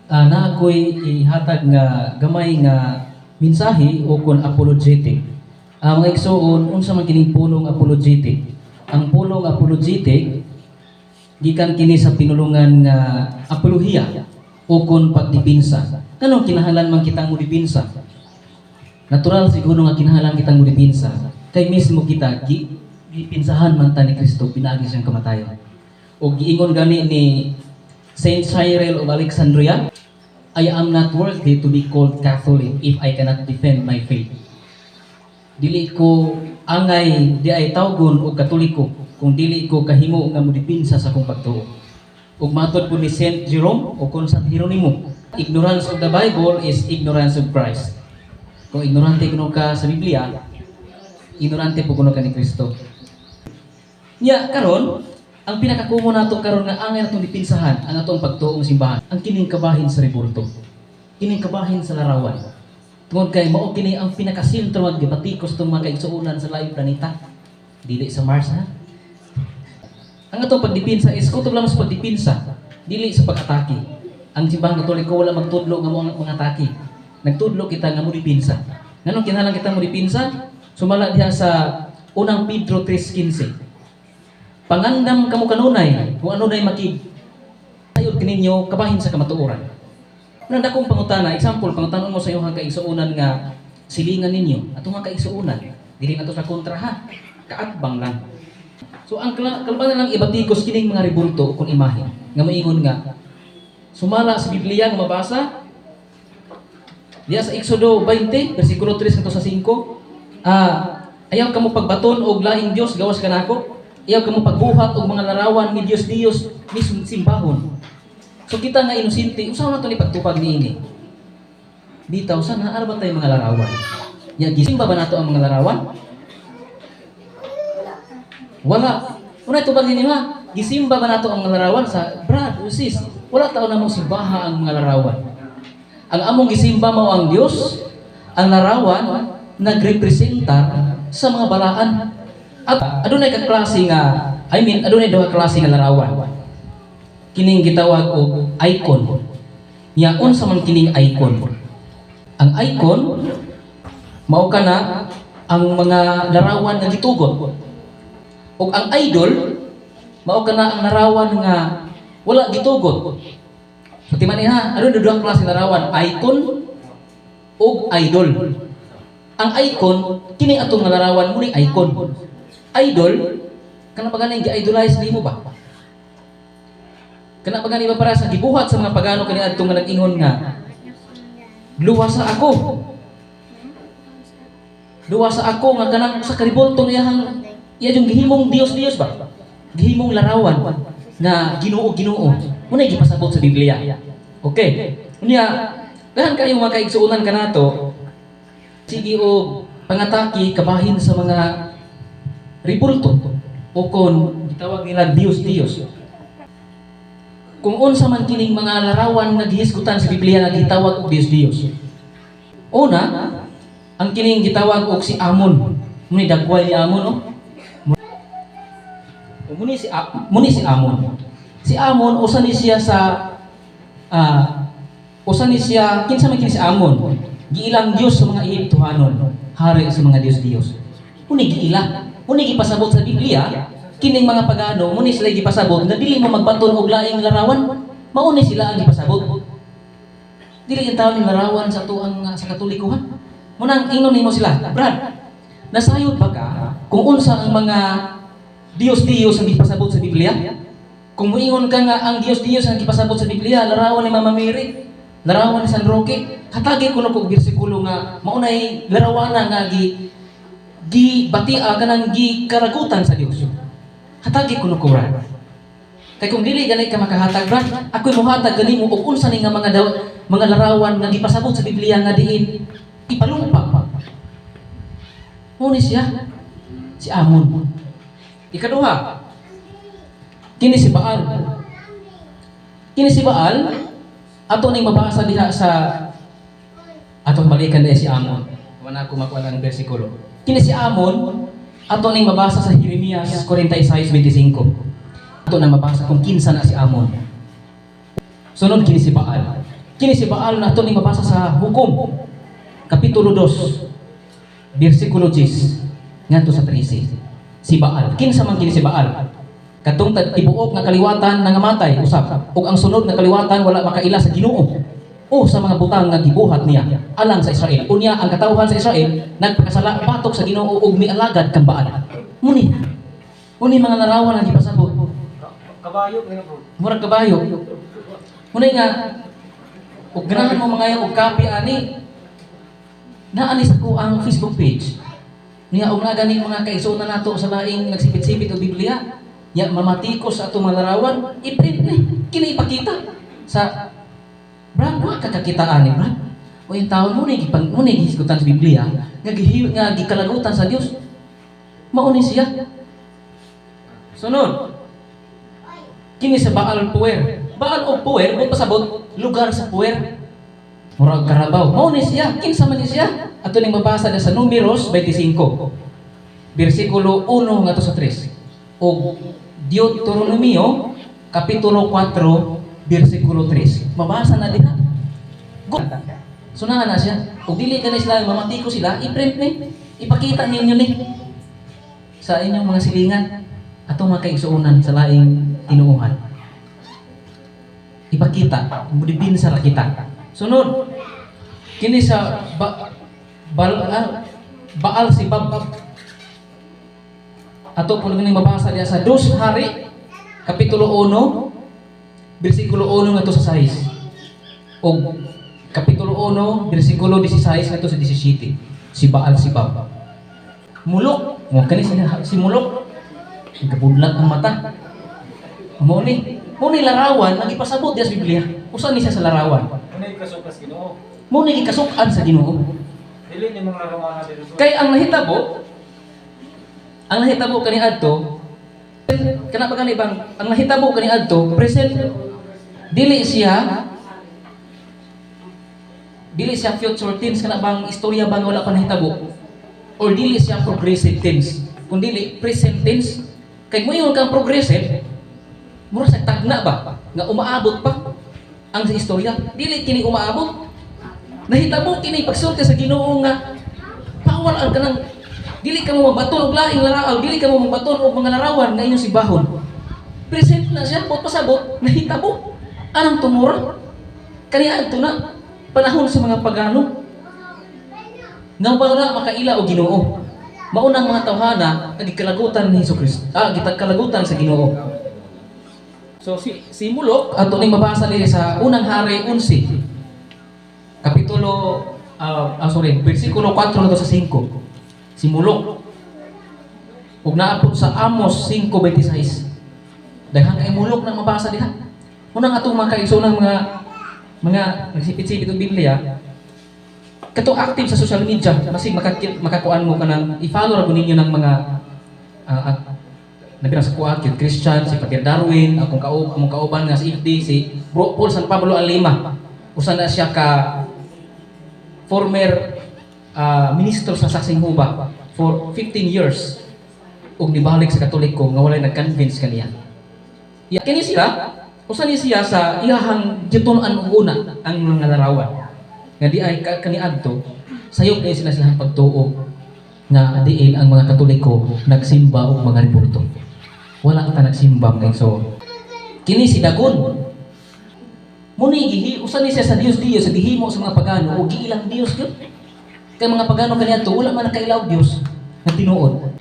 Na ako'y ihatag nga gamay nga mensahe o kon apologetic. Mga igsuon, unsa man kining pulong apologetic? Ang pulong apologetic gikan kini sa pinulungan nga apolohiya o kon pagdipinsa. Kanong kinahanglan man kitang modepensa? Natural siguro nga kinahanglan kitang modepensa kay mismo kita gipinsahan man ta ni Kristo pinaagi siyang kamatayon. O giingon gani ni Saint Cyril of Alexandria, "I am not worthy to be called Catholic if I cannot defend my faith." Dili ko angay diay tawgon og Katoliko kung dili ko kahimo nga modipinsa sa akong pagtuo. Ug matod po ni Saint Jerome o kon San Jeronimo, "Ignorance of the Bible is ignorance of Christ." Kung ignorante kuno ka sa Biblia, ignorante po kuno ka ni Kristo. Nya karon, ang pinakakumo nato karon nga angay natong dipinsahan ang atong pagtuong simbahan, ang kining kabahin sa rebulto. Kining kabahin sa larawan. Tungod kay mao kini ang pinakasentro nga gibatikos tong mga kaigsuonan sa laing planeta. Dili sa Mars, ha. Ang atong pagdipinsa is kutob lang sa pagdipinsa, dili sa pag-atake. Ang Simbahang Katoliko wala magtudlo nga mo ang mga atake. Nagtudlo kita nga mo dipinsa. Nganong kinahanglan kita mo dipinsa? Sumala diha sa Unang Pedro 3:15. Pangandam kamo kanunay kung ano nay makig sayod kaninyo kabahin sa kamatuoran. Nang dakong pangutana, example, pangutanon mo sa iyong kaigsuonan nga silingan ninyo, atong mga kaigsuonan, dili na to sa kontra ha, kaatbang lang. So ang kalaban lang ibatikos kining mga rebulto kung imahe nga moingon nga sumala sa Biblia nga mabasa diya sa Exodo 20 versikulo 3 ngadto sa 5, ayaw kamo pagbaton og laing Dios gawas kanako, ayaw kamo pagbuhat og mga larawan ni Dios Dios ni simbahon. So kita nga inosente, unsa man to ni pagtupag niini? Bitaw sa naa ba tayo mga larawan? Ya, gisimba ba nato ang mga larawan? Wala. Una ito ba ninyo ha? Gisimba ba nato ang mga larawan sa brad o sis? Wala tao na mo simbaha ang mga larawan. Ang among gisimba mao ang Dios, ang larawan nagrepresentar sa mga balaan. At adunay ka klase nga, I mean, adunay duha klase nga larawan. Kining gitawag og icon. Nya unsa man kining icon? Ang icon mao kana ang mga larawan nga gitugot. Ug ang idol mao kana ang larawan nga wala gitugot. So timan ha, ano duha klase larawan, icon ug idol. Ang icon kini atong nga larawan mo ni icon. Idol kana pa ganing gi-idolize nimo ba? Kana pa gani ba para sa gibuhat sa mga pagano kani adto nga nag-ingon nga luwasa ako. Luwasa ako nga kanang sa karibulto niyahang iya yung gihimong Dios-Dios ba? Gihimong larawan nga Ginoo Ginoo. Muna gipasabot sa Biblia. Okay. Unya, dahan kayo mga kaigsuonan kanato. Sige og pangatake kabahin sa mga rebulto o kon gitawag nila Dios Dios. Kung unsa man kining mga larawan nga gihisgutan sa Biblia nga gitawag og Dios Dios. Una, ang kining gitawag og si Amon. Muni dagway ni Amon, no? Muni si Amon. Si Amon usa ni siya sa usa ni siya, kinsa man kini si Amon? Giilang Dios sa mga Ehiptohanon, hari sa mga Dios-Dios. Muni giila. Muni gipasabot sa Biblia kining mga pagano, muni sila gipasabot nga dili mo magbaton og laing larawan. Mao ni sila ang gipasabot. Dili yung taon larawan sa tuang sa Katoliko ha. Munang ingon nimo sila, "Brad, nasayod ba ka kung unsa ang mga Dios-Dios ang gipasabot sa Biblia?" Kung muingon ka nga ang Dios-Dios ang gipasabot sa Biblia, larawan ni Mama Mary, larawan ni San Roque, hatagi ko na kog bersikulo nga maunay larawana nga gi gi batia kanang gi karagutan sa Dios. Hatagi ko no ko, Brad. Kay kung dili gani ka makahatag, Brad, ako'y mohatag kanimo og unsa ni nga mga daw, mga larawan nga gipasabot sa Biblia nga diin ipalumpa. Muni siya si Amon. Ikaduha, kini si Baal. Kini si Baal, ato ning mabasa diha sa atong balikan diha si Amon. Wala ko makuha ng bersikulo. Kini si Amon, ato ning mabasa sa Jeremias 46:25. Ato na mabasa kung kinsa na si Amon. Sunod kini si Baal. Kini si Baal na ato ning mabasa sa Hukom kapitulo 2 bersikulo 10 ngadto sa 13. Si Baal. Kinsa man kini si Baal? Katong tibuok nga kaliwatan nangamatay usab ug ang sunod nga kaliwatan wala makaila sa Ginoo o sa mga butang nga gibuhat niya alang sa Israel. Unya ang katawhan sa Israel nagpakasala batok sa Ginoo ug mialagad kang Baal. Muni. Muni mga larawan ang gipasabot. Kabayo, gano'n bro. Murag kabayo. Muna nga ug ganahan mo mga og copy ani, naa ni sa ko ang Facebook page. Niya og naa gani mga kaigsuonan nato sa laing nagsipit-sipit og Biblia. Ya mamatikos sa atong mga larawan, i-print ni kini, ipakita sa Brad, wa ka kakita ani, Brad. O yung taon mo ni gipang mo ni gihisgutan sa Biblia nga gihi nga gikalagutan sa Dios. Mao ni siya. Sunod. Kini sa Baal Peor. Baal o Peor, kung pasabot, lugar sa Peor. Murag karabaw. Mao ni siya. Kinsa man ni siya? Ato ning mabasa na sa Numeros 25. Bersikulo 1 ngadto sa 3. O Deuteronomio kapitulo 4 bersikulo 3. Mabasa na diha. Go. So naa na siya. Ug dili ka na sila mamatiko sila, i-print ni. Ipakita ninyo ni sa inyong mga silingan atong mga kaigsuonan sa laing tinuohan. Ipakita, mudibinsa ra kita. Sunod, kini sa Baal Sebab. Ato po ning mabasa diya sa Dos Hari kapitulo 1 bersikulo 1 ngadto sa 6. O kapitulo 1 bersikulo 16 ngadto sa 17. Si Baal Sebab. Mulok, mo kani si Mulok. Kabudlat ang mata. Mo ni larawan ang ipasabot diya sa Biblia. Usa ni siya sa larawan. Ano yung kasukas Ginoo? Mo ni gikasuk-an sa Ginoo. Dili ni mga larawan natin ito. Kay ang nahitabo kaniadto, kana ba gani bang ang nahitabo kaniadto present, dili siya future tense, kana bang istorya bang wala pa nahitabo, or dili siya progressive tense, kun dili present tense. Kay moingon kang progressive, mura sa tagna ba nga umaabot pa ang sa istorya. Dili kini umaabot, nahitabo kini pagsulti sa Ginoo nga bawal ang kanang dili ka mo magbaton og laing laraw, dili ka mo magbaton og mga larawan nga inyong simbahon. Present na siya, bot pasabot, nahitabo. Anong tumura? Kaniya adto na panahon sa mga pagano nga wala makaila og Ginoo. Maunang mga tawhana nga gikalagutan ni Hesus Kristo. Ah, gikalagutan sa Ginoo. So si Mulok ato ning mabasa diri sa Unang Hari 11 kapitulo sorry, bersikulo 4 ngadto sa 5. Si Mulok. Ug naa pod sa Amos 5:26. Daghan kay Mulok nang mabasa diha. Unang atong mga kaigsuonan, mga nagsipit-sipit og Biblia, kato active sa social media, masig makakuan mo kanang i-follow ra ninyo ng mga nabi sa kuan cute Christian, si Pater Darwin, akong among kauban nga si FD, si Bro Paul San Pablo Alima. Usa na siya ka former ministro sa Saksing Huba for 15 years ug nibalik sa Katoliko nga walay nag-convince kaniya. Ya, kini sila, usa ni siya sa iyahang gitun-an og una ang mga larawan. Nga di ay kaniadto sayop kay sila silang pagtuo nga diin ang mga Katoliko nagsimba og mga rebulto. Wala ta nagsimba, mga igsoon. Kini si Dagon. Muni gihi usa ni siya sa Dios Dios sa gihimo sa mga pagano o giilang Dios gyud. Kay mga pagano kaniadto wala man nakaila og Dios nga tinuod.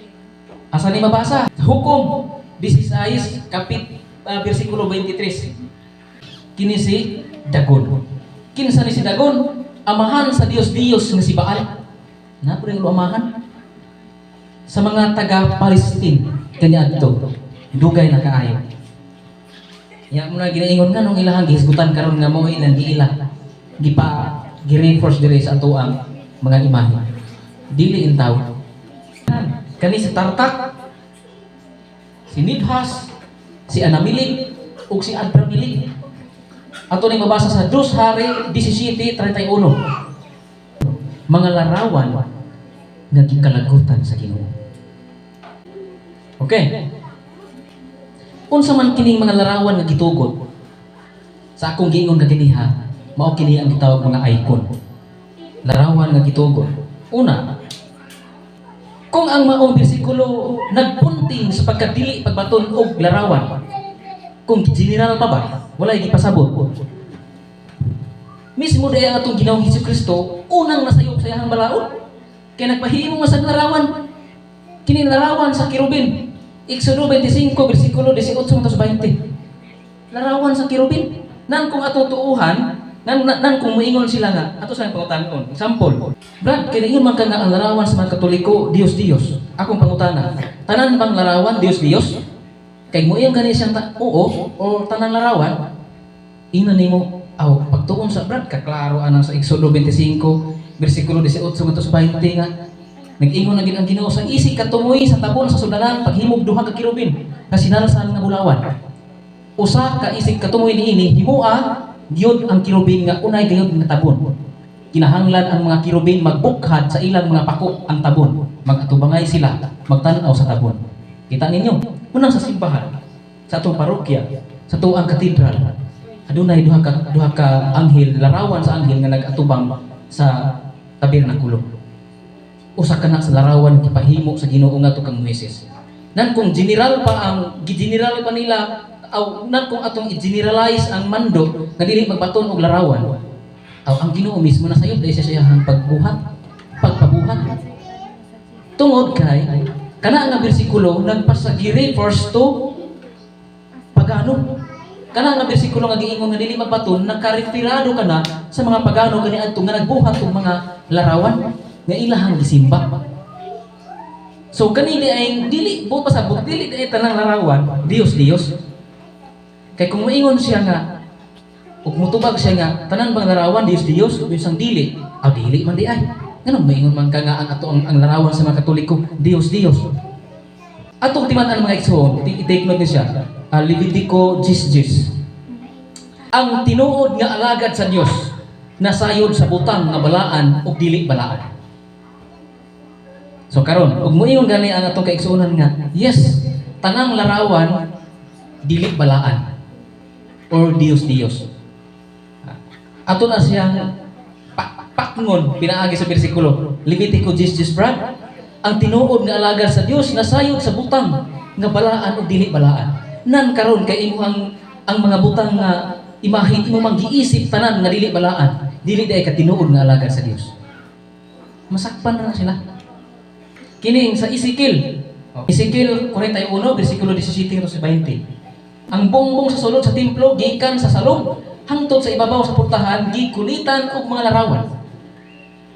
Asa ni mabasa? Hukom 16 kapit bersikulo 23. Kini si Dagon. Kinsa ni si Dagon? Amahan sa Dios Dios nga si Baal. Na po rin amahan sa mga taga Palestine kaniadto. Dugay na kaayo. Ya mo na ginaingon nga nung ilahang gihisgutan karon nga mao ilang giila. Gipa gi-reinforce diri sa atoang mga imahe. Dili intaw. Kani si Tartak, si Nibhas, si Anamilik, ug si Adramilik. Ato ning mabasa sa Dos Hari 17:31. Mga larawan nga gikalagutan sa Ginoo. Okay. Unsa man kining mga larawan nga gitugot? Sa akong giingon kaginiha, Mao kini ang gitawag mga icon. Larawan nga gitugot. Una, kung ang maong bersikulo nagpunting sa pagkadili pagbaton og larawan, kung general pa ba, wala gipasabot. Mismo diay ang atong Ginoong Hesus Kristo unang nasayop sa iyang balaod. Kay nagpahimo nga sa larawan. Kini larawan sa kerubin. Exodo 25 bersikulo 18 ngadto sa 20. Larawan sa kerubin. Nan kung atong tuuhan, nan kung moingon sila nga ato sa pangutanon. Example, Brad, kay ingon man ka nga ang larawan sa mga Katoliko, Dios Dios. Akong pangutana, tanan bang larawan Dios Dios? Kay moingon gani siyang oo o tanang larawan, ingnan nimo aw pagtuon sa Brad, kaklaro anang sa Exodo 25 bersikulo 18 ngadto sa 20 nga nag-ingon na gid ang Ginoo sa isig katumoy sa tabon sa suldalan, paghimog duha ka kerubin nga sinalsal nga bulawan. Usa ka isig katumoy niini, himoa gyud ang kerubin nga unay gayud nga tabon. Kinahanglan ang mga kerubin magbukhad sa ilang mga pako ang tabon. Magatubangay sila, magtan-aw sa tabon. Kita ninyo, unang sa simbahan, sa atong parokya, sa tuang katedral, adunay duha ka anghel, larawan sa anghel nga nag-atubang sa tabernakulo. Usa ka na sa larawan gipahimo sa Ginoo ngadto kang Moises. Nan kung general pa ang gi-general pa nila aw nan kung atong i-generalize ang mando nga dili magbaton og larawan, aw ang Ginoo mismo nasayop dahil siya sa iyang pagbuhat, pagpabuhat. Tungod kay kana nga bersikulo nagpasagiri first to pagano. Kana nga bersikulo nga giingon nga dili magbaton, nakareferado kana sa mga pagano kaniadto nga nagbuhat og mga larawan nga ilahang gisimba. So kani di ay dili buot pasabot, dili di ay tanang larawan Dios Dios. Kay kung moingon siya nga ug mutubag siya nga tanan bang larawan Dios Dios, binsang dili, aw dili man di ay. Nganong moingon man ka nga ang ato ang larawan sa mga Katoliko Dios Dios? Atong timan-an, mga igsoon, i-take note ni siya. Levitico 10:10. Ang tinuod nga alagad sa Dios nasayod sa butang nga balaan ug dili balaan. So karon, ug moingon gani ang atong kaigsuonan nga, yes, tanang larawan dili balaan or Dios Dios. Ato na siyang pakngon pinaagi sa bersikulo. Levitico 10:10, Brad. Ang tinuod nga alagad sa Dios nasayod sa butang nga balaan o dili balaan. Nan karon kay imo ang mga butang nga imahin imo mang giisip tanan nga dili balaan, dili diay ka tinuod nga alagad sa Dios. Masakpan na sila. Kining sa Ezekiel. Ezekiel 41 bersikulo 17 hangtod sa 20. Ang bongbong sa sulod sa templo gikan sa salog hangtod sa ibabaw sa portahan gikulitan og mga larawan.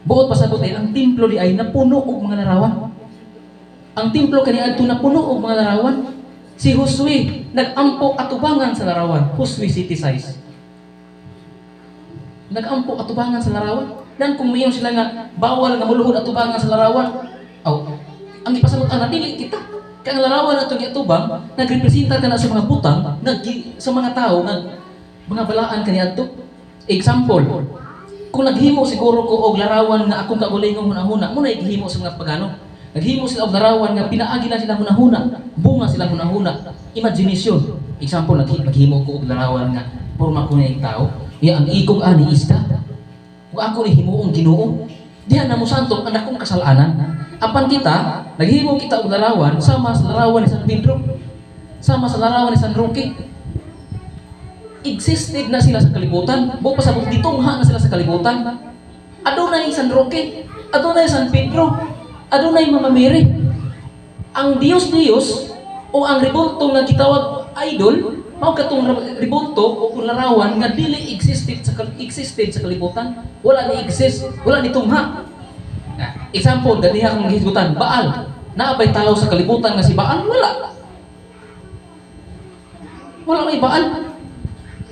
Buot pasabot ay ang templo di ay napuno og mga larawan. Ang templo kaniadto napuno og mga larawan. Si Josue nagampo atubangan sa larawan, Josue city size. Nagampo atubangan sa larawan. Dan kung mayon sila nga bawal nga muluhod atubangan sa larawan, aw, ang gipasabot ana dili kita. Kay ang larawan nato giatubang nagrepresenta kana sa mga butang nga sa mga tao nga mga balaan kaniadto. Example, kung naghimo siguro ko og larawan nga akong kaugalingong hunahuna, mo na gihimo sa mga pagano. Naghimo sila og larawan nga pinaagi lang sila hunahuna, bunga sila hunahuna, imagination. Example, naghimo ko og larawan nga porma ko na tao, iya ang ikog ani isda. Ug ako ni himuong Ginoo. Diha na mo santong ang akong kasalanan. Apan kita, naghimo kita og larawan sama sa larawan ni San Pedro, sama sa larawan ni San Roque. Existed na sila sa kalibutan. Buot pasabot gitungha na sila sa kalibutan. Adunay San Roque, adunay San Pedro, adunay Mama Mary. Ang Dios Dios o ang rebulto nga gitawag idol, mao katong rebulto o kung larawan nga dili existed sa kalibutan, wala ni exist, wala ni tungha. Example, ganiha akong gihisgutan, Baal. Naa bay tao sa kalibutan nga si Baal? Wala. Wala may Baal.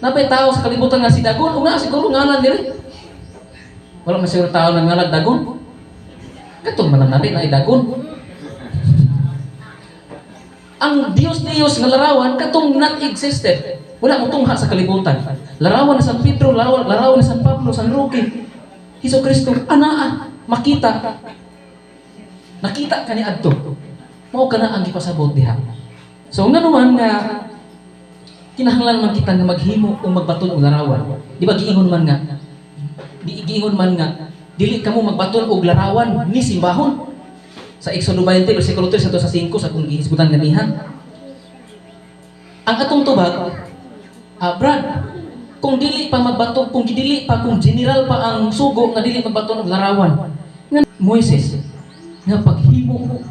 Naa bay tao sa kalibutan nga si Dagon? O nga siguro ngalan diri. Wala man siguro tao nga ngalan Dagon. Katong man lang na Dagon. Ang Dios Dios nga larawan katong not existed. Wala mo tungha sa kalibutan. Larawan ni San Pedro, larawan ni San Pablo, San Roque, Hesus Kristo, anaa makita. Nakita kani adto. Mao kana ang gipasabot diha. So nga naman nga Kinahanglan man kita nga maghimo o magbaton og larawan. Di ba giingon man nga dili kamo magbaton og larawan ni simbahon sa Exodo 20 versikulo 3 sa 5 sa kung gihisgutan ganiha. Ang atong tubag, Brad, kung dili pa magbato, kung dili pa, kung general pa ang sugo nga dili magbaton og larawan, nga Moises nga paghimo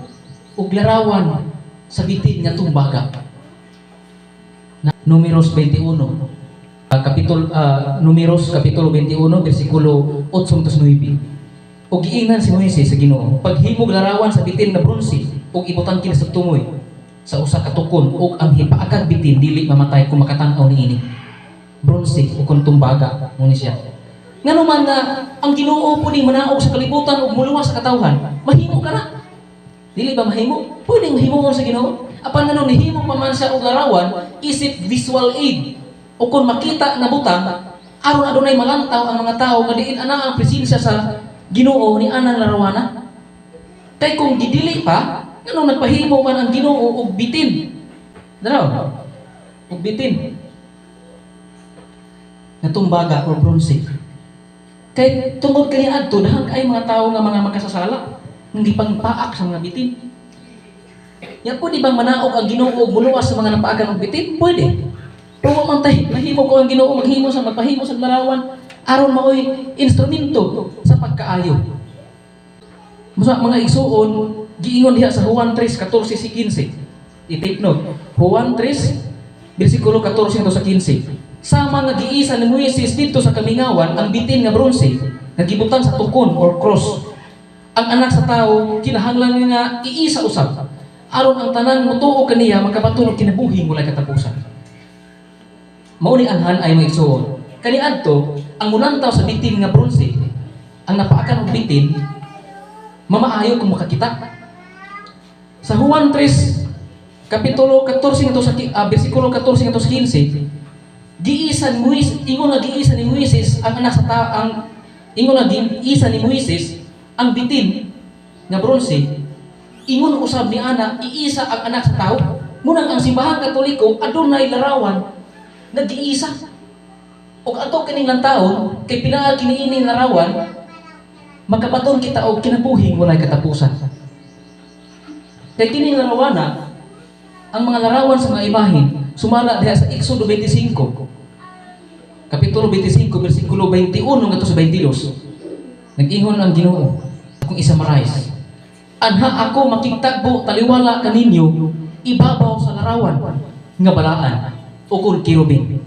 og larawan sa bitin nga tumbaga. Na, Numeros 21, kapitulo, Numeros kapitulo 21 versikulo 8 to 9. Ug giingnan si Moises sa Ginoo, "Paghimog larawan sa bitin nga bronse ug ibutang kini sa tungoy sa usa ka tukon, ug ang hipaakag bitin dili mamatay kung makatan-aw niini." Bronse o kon tumbaga mo ni siya. Ngano man nga ang Ginoo pwedeng manaog sa kalibutan ug muluwas sa katawhan, mahimo ka na. Dili ba mahimo? Pwedeng mahimo sa Ginoo. Apan ngano nihimo pa man siya og larawan isip visual aid o kung makita nga butang aron adunay malantaw ang mga tao nga diin ana ang presensya sa Ginoo ni anang larawana. Kay kung gidili pa, ngano nagpahimo man ang Ginoo og bitin? Daraw. Og bitin nga tumbaga or bronze. Kay tungod kani adto daghan kay mga tawo nga mga makasasala nga gipangpaak sa mga bitin. Ya, pwede bang manaog ang Ginoo og muluwas sa mga napaakan og bitin? Pwede. Pero wa man tay mahimo ko ang Ginoo maghimo sa magpahimo sa larawan aron maoy instrumento sa pagkaayo. Musa mga igsuon, giingon diha sa Juan 3:14 si 15. I-take note. Juan 3 bersikulo 14 ngadto sa 15. Sama nga giisa ni Moises didto sa kamingawan ang bitin nga bronse nga gibutang sa tukon or cross, ang Anak sa Tao kinahanglan nga iisa usab aron ang tanan motuo kaniya makabaton og kinabuhing walay katapusan. Mao ni anhan ay mga igsuon. Kaniadto, ang mulantaw sa bitin nga bronse, ang napaakan og bitin, mamaayo kung makakita. Sa Juan 3, kapitulo 14 ngadto sa bersikulo 14 ngadto sa 15, giisa ni Moises, ingon nga giisa ni Moises ang anak sa ta ang ingon nga giisa ni Moises ang bitin nga bronse, ingon usab ni ana iisa ang Anak sa Tao. Munang ang Simbahan Katoliko adunay larawan nga giisa. Ug ato kining lantawon kay pinaagi niining larawan makabaton kita og kinabuhing walay katapusan. Kay kining larawana, ang mga larawan sa mga imahen sumala diha sa Exodo 25, kapitulo 25 bersikulo 21 ngadto sa 22. Nag-ingon ang Ginoo, akong i-summarize, "Anha ako makigtagbo taliwala kaninyo ibabaw sa larawan nga balaan o kung kerubin.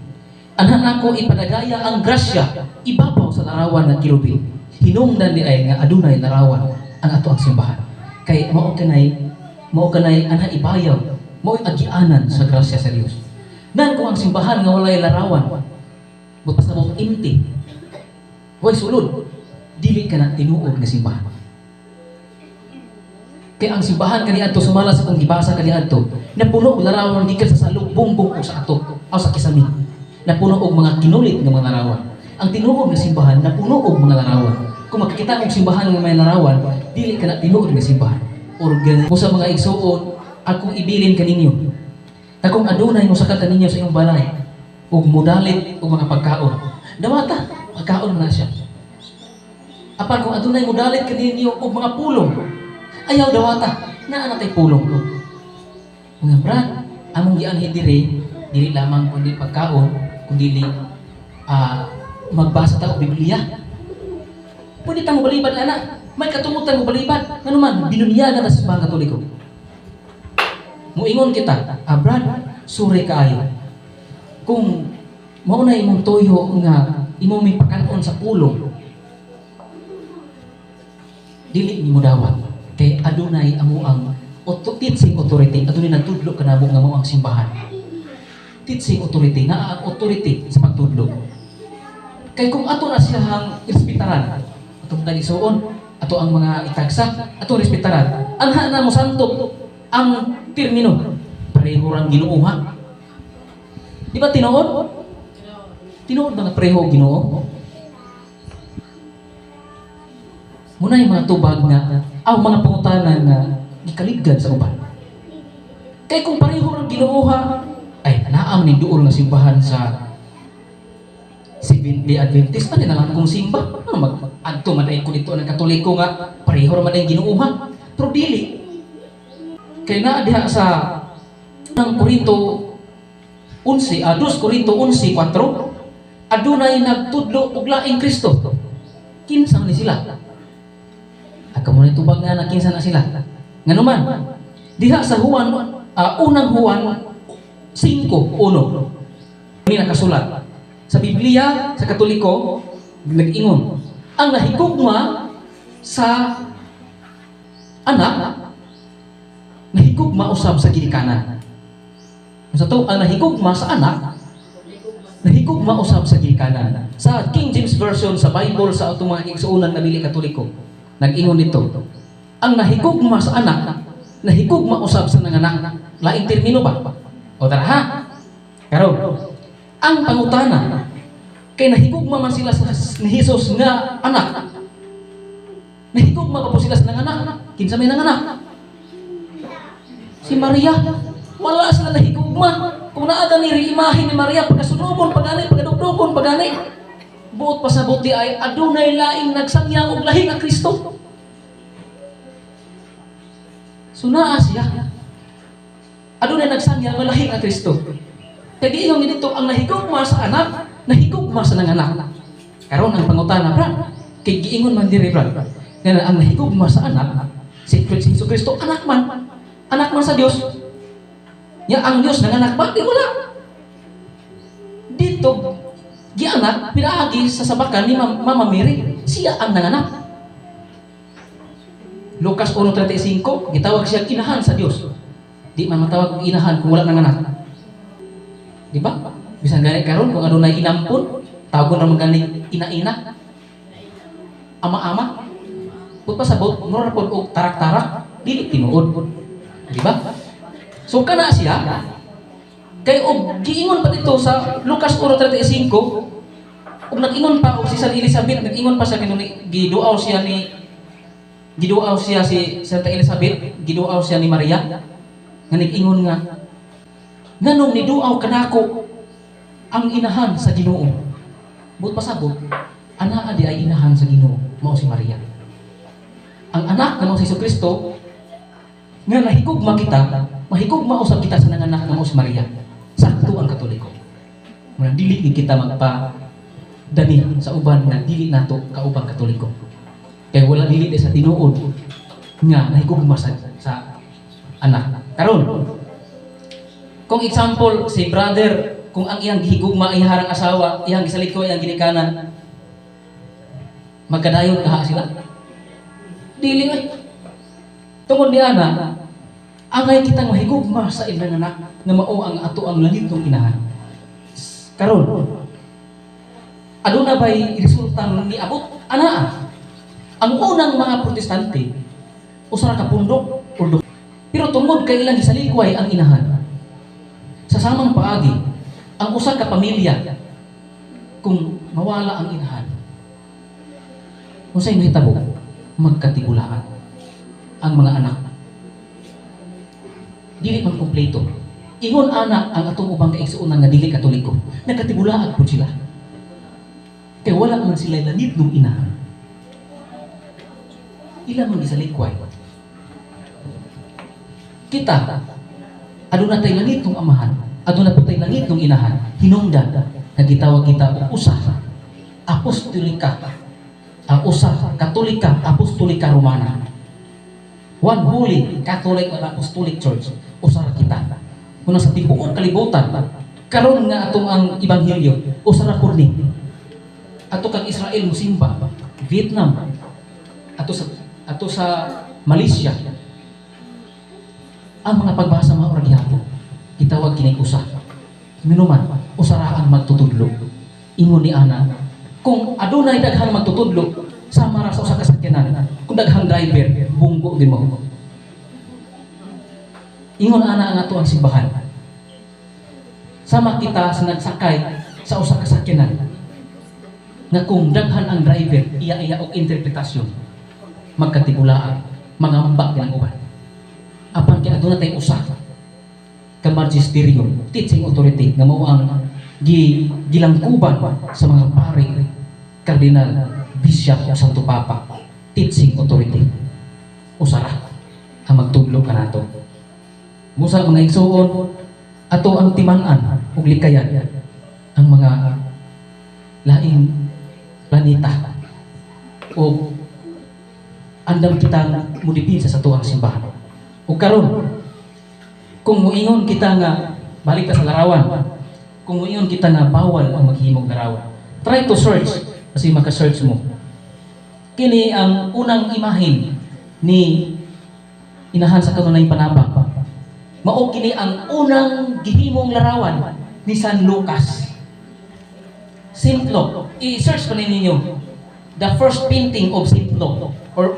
Anha nako ipadagaya ang grasya ibabaw sa larawan nga kerubin." Hinungdan di ay nga adunay larawan ang ato ang simbahan. Kay mao kanay anha ibayaw, mao agianan sa grasya sa Dios. Nan kung ang simbahan nga walay larawan, butas na buot empty. Way sulod, dili ka na tinuod nga simbahan. Kaya ang simbahan kaniadto, sumala sa kong gibasa kaniadto, napuno og larawan gikan sa salog, bumbong o sa ato o sa kisami. Napuno og mga kinulit nga mga larawan. Ang tinuod nga simbahan napuno og mga larawan. Kung makakita og simbahan nga may larawan, dili ka na tinuod nga simbahan. Organ mo sa mga igsuon, akong ibilin kaninyo. Na kung adunay mosakad kaninyo sa imong balay ug mudalit og mga pagkaon, dawata, pagkaon man na siya. Apan kung adunay mudalit kaninyo og mga pulong, ayaw dawata, naa na tay pulong. Mga brad, among gianhi diri, dili lamang kundi pagkaon, kundi magbasa ta og Biblia. Pwede ta mobalibad ana. May katungutan mo balibad. Ngano man, binunyagan ta sa Simbahan Katoliko. Muingon kita, "Ah, brad, sorry kaayo. Kung mao na imong tuyo nga imong may pakanon sa pulong, dili nimo dawat." Kay adunay amo ang teaching authority, adunay nagtudlo kanamo nga mao ang simbahan. Teaching authority, naa ang authority sa pagtudlo. Kay kung ato na siyang respetaran, atong talisuon, ato ang mga itagsa, ato respetaran. Anha na mo santop ang termino, pareho rang Ginoo ha. Di ba tinuod? Tinuod ba nga pareho Ginoo? Muna yung mga tubag nga, aw mga pangutana nga gikaligad sa uban. Kay kung pareho rang Ginoo ha, Ay, naa man ning duol nga simbahan sa Seventh Day Adventist, ano na lang kung simba? Ano mag adto man ko dito ng Katoliko nga pareho ra man ang Ginoo ha. Pero dili. Kay naa diha sa ng Korinto 11, 2 Korinto 11:4, adunay nagtudlo og laing Kristo. Kinsa ni sila? Aka mo na tubag nga na kinsa na sila. Nganuman, diha sa Juan, unang Juan 5:1. Ini nakasulat. Sa Biblia, sa Katoliko, nag-ingon, ang nahigugma sa anak, nahigugma usab sa ginikanan. Sa to, ang nahigugma sa anak, nahigugma usab sa ginikanan. Sa King James Version, sa Bible, sa atong mga igsuonan na dili Katoliko, nag-ingon nito, ang nahigugma sa anak, nahigugma usab sa nanganak. Laing termino ba? O tara ha? Karon, ang pangutana, kay nahigugma man sila sa ni Jesus nga anak. Nahigugma pa po sila sa nanganak. Kinsa may nanganak? Si Maria. Wala sila nahigugma. Kung naa gani imahe ni Maria, pagkasunugon, pagani, pagkadugdugon, pagani. Buot pasabot di ay adunay laing nagsangya og lahi nga Kristo. So naa siya. Adunay nagsangya nga lahi nga Kristo. Kaya giingon dito, ang nahigugma sa anak, nahigugma sa nanganak. Karon ang pangutana, brad. Kay giingon man diri, brad. Nga ang nahigugma sa anak, si Jesu Kristo, anak man. Anak man sa Dios. Ya ang Dios nanganak ba? Di wala. Dito, gianak, pinaagi sa sabakan ni Mama Mary. Siya ang nanganak. Lucas 1:35, gitawag siya inahan sa Dios. Di man matawag og inahan kung wala nanganak. Di ba? Bisan gani karon kung adunay inampon, tawagon ra man gani ina-ina. Ama-ama. Pud pasabot, mura pod og tarak-tarak, dili tinuod. Di ba? So kana siya kay og giingon pa dito sa Lucas 1:35, ug nag-ingon pa og si San Elizabeth, nag-ingon pa siya kinuni giduaw siya ni giduaw siya si Santa Elizabeth, giduaw siya ni Maria nga nag-ingon nga, "Nganong niduaw kanako ang inahan sa Ginoo?" But pasabot, anaa di ay inahan sa Ginoo, mao si Maria. Ang anak nga mao si Kristo nga nahigugma kita, mahigugma usab kita sa nanganak nga mao si Maria. Sakto ang Katoliko. Muna dili gid kita magpa dani sa uban nga dili nato kaubang Katoliko. Kay wala dili di sa tinuod nga nahigugma sa anak. Karon, kung example si brother, kung ang iyang gihigugma ay harang asawa, iyang gisaliko iyang ginikanan, magkadayon kaha sila? Dili ay. Tungod ni ana, angay kitang mahigugma sa ilang anak nga mao ang ato ang langitnong inahan. Karon, aduna ba'y resultang niabot? Anaa. Ang unang mga Protestante, usa ra ka pundok or duha. Pero tungod kay ilang gisalikway ang inahan. Sa samang paagi, ang usa ka pamilya, kung mawala ang inahan, unsay mahitabo? Magkatigulaan ang mga anak. Dili man kompleto. Ingon ana ang atong ubang kaigsuonan nga dili Katoliko, nagkatigulaan pud sila. Kay wala man sila langitnong inahan. Ila man gisalikway. Kita, aduna tay langitnong amahan, aduna po tay langitnong inahan, hinungdan nga gitawag kita og usa apostolika, ang usa Katolika Apostolika Romana. One Holy Catholic and Apostolic Church, usa ra kita. Kuna sa tibuok kalibutan, karon nga atong ang ebanghelyo, usa ra pud ni. Ato kang Israel musimba, Vietnam, ato sa Malaysia. Ang mga pagbasa mao ra gihapon. Gitawag kining usa. Minuman, usa ra ang magtutudlo. Ingon ni ana, kung adunay daghang magtutudlo, sama ra sa usa ka sakyanan. Kung daghang driver, bunggo din mo. Ingon ana ang ato ang simbahan. Sama kita sa nagsakay sa usa ka sakyanan nga kung daghan ang driver, iya-iya og interpretasyon, magkatigulaan, mangamba din ang uban. Apan kay aduna tay usa. ka magisterium, teaching authority nga mao ang gilangkuban sa mga pari, kardinal, bishop o Santo Papa, teaching authority. Usa ra ang magtudlo kanato. Busa, mga igsuon, ato ang timan-an ug likayan ang mga laing planeta o andam kitang mudepensa sa atuang simbahan. Ug karon, kung muingon kita nga balik ta sa larawan, kung muingon kita nga bawal ang maghimog larawan, try to search kasi maka-search mo. Kini ang unang imahen ni Inahan sa Kanunay Panabang. Mao kini ang unang gihimong larawan ni San Lucas. Saint Luke. I-search pa ninyo. The first painting of Saint Luke or